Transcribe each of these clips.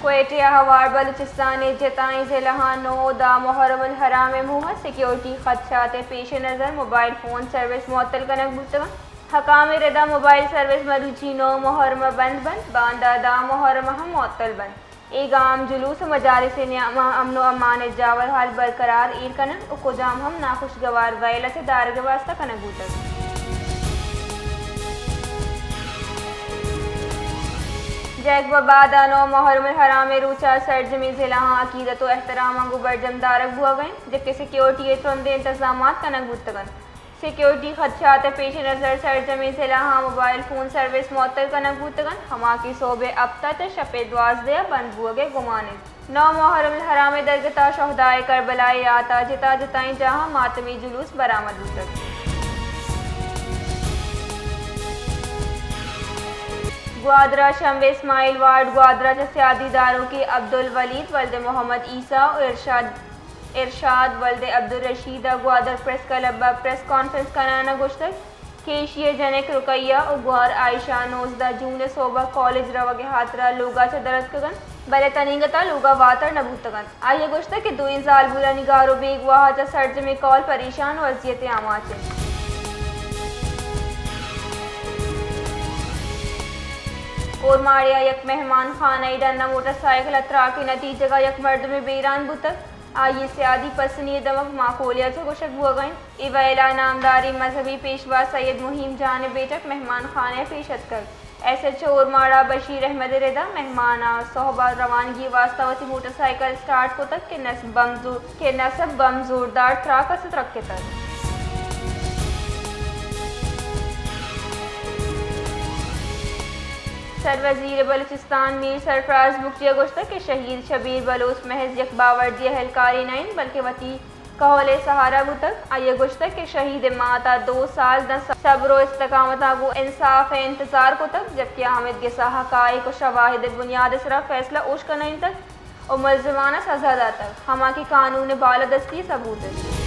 کوئٹہ ء ہوار بلوچستان ء جتائیں ضلعاں نو دہ محرم الحرام ء موہ ء سیکورٹی خدشات ء پیش نظر موبائل فون سروس معطل کنگ بوتگ انت۔ حکام ء ردا موبائل سروس مروچی نو محرم ء بند بنت، باندا دہ محرم ء ہم معطل بنت۔ اے گام جلوس ء مجالس ء نیام ء امن و امان ء جاور حال برقرار ایر کننت و کجام ہم ناخوشگوار ویل ء چہ دارگ ء واستہ کنگ بوتگ۔ جیکب آباد ء نو محرم الحرام ء روچ ء سرجمیں ضلعاں عقیدت و احتراماں گوں برجم دارگ بوگ ء انت، جبکہ سیکورٹی ء ترندیں انتظامات کنگ بوتگ انت۔ سیکورٹی خدشات ء پیش نظر سرجمیں ضلعاں موبائل فون سروس معطل کنگ بوتگ انت، ہما کہ سہب ء ہپت ء چہ شپ ء دوازدہ ء بند بوگ ء گمان انت۔ نو محرم الحرام ء درگت ء شہدائے کربلا ء یات ء جتا جتائیں جاہاں ماتمی جلوس برآمد بوتگ۔ گوادر ء شمبے اسماعیل وارڈ گوادر ء چہ سیادی داروکیں عبدالولید ولد محمد عیسی و ارشاد ارشاد ولد عبدالرشید ء گوادر پریس کلب ء پریس کانفرنس کنان ء گوشتگ کہ ایشی ء جنک رقیہ و گوہر عائشہ نوزدہ جون ء سہب ء کالج روگ ء ہاترا لوگ ء چہ در اتکگ انت، بلے تنیگت ء لوگ ء واتر نہ بوتگ انت۔ آئی ء گوشتگ کہ دوئیں زالبولانی گار و بیگواہ ء چہ سرجمیں کال پریشان و اذیت ء آماچ انت۔ اورماڑہ ء یک مہمان خانہ ء ڈن ء موٹر سائیکل ء تراک ء نتیجگ ء یک مردمے بیران بوتگ۔ آئی ء سیادی پسنی ء دمگ ماکولیا چہ گوشگ بوگ ء انت۔ اے ویل ء نامداریں مذہبی پیشوا سید مہیم جان ء بیٹک مہمان خانہ ء پیش اتکگ۔ ایس ایچ او اورماڑہ بشیر احمد ء ردا مہمان ء سہب ء روانگی ء واستہ وتی موٹر سائیکل اسٹارٹ کتگ کہ نصب بم زو-، کہ نصب بم زوردار تراک ء چہ ترکتگ۔ سروزیر بلوچستان میر سرفراز بگٹی ء گوشتگ کہ شہید شبیر بلوچ محض یک باوردی اہلکارے نہ انت، بلکہ وتی کہول ء سہارا بوتگ۔ آئی ء گوشتگ کہ شہید ء مات ء دو سال داں صبر و استقامت ء گوں انصاف ء انتظار کتگ، جبکہ آ ہمدگہ ساہ حقائق و شواہد ء بنیاد ء سرا فیصلہ اوشکنائینتگ و ملزمان ء سزا داتگ، ہما کہ قانون ء بالادستی ء ثبوت انت۔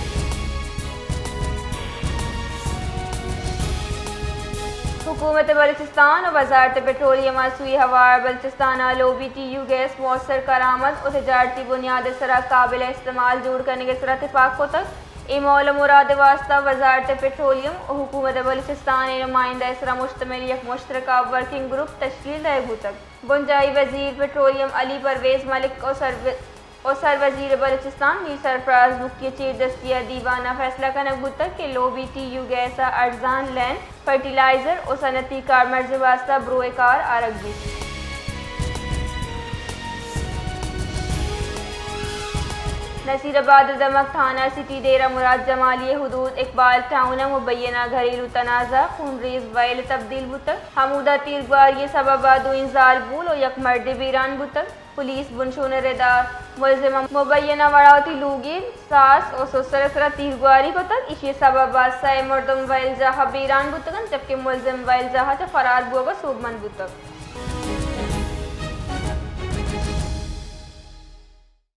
حکومت بلوچستان و وزارت پٹرولیم ء سوئی ہوار بلوچستان ء لوبی ٹی یو گیس مؤثر کارآمد و تجارتی بنیاد ء سرا قابل استعمال جوڑ کنگ ء سرا تپاک کتگ۔ اے مول ء مراد ء واستہ وزارت پٹرولیم و حکومت بلوچستان ء نمائندہ ء سرا مشتمل یک مشترکہ ورکنگ گروپ تشکیل دئیگ بوتگ۔ بنجاہی وزیر پٹرولیم علی پرویز ملک و سرو-، و سروزیر بلوچستان میر سرفراز بگٹی ء چیردستی ء دیوان ء فیصلہ کنگ بوتگ کہ لوبی ٹی یو گیس ء ارزان لین، فرٹیلائزر و صنعتی کارمرز ء واستہ بروئے کار آرگ بیت۔ نصیر آباد ء دمگ تھانہ سٹی ڈیرہ مراد جمالی ء حدود اقبال ٹاؤن ء مبینہ گھریلو تنازعہ خونریز ویل ء تبدیل بوتگ۔ ہمودا تیرگواری ء سبب ء دوئیں زالبول و یک مردے بیران بوتگ۔ پولیس بنشون ء ردا ملزم ء مبینہ وڑا وتی لوگی ساس و سسر ء سرا تیرگواری کتگ۔ ایشی ء سبب ء سئے مردم ویل جاہ ء بیران بوتگ انت، جبکہ ملزم ویل جاہ ء چہ فرار بوگ ء سوبمند بوتگ۔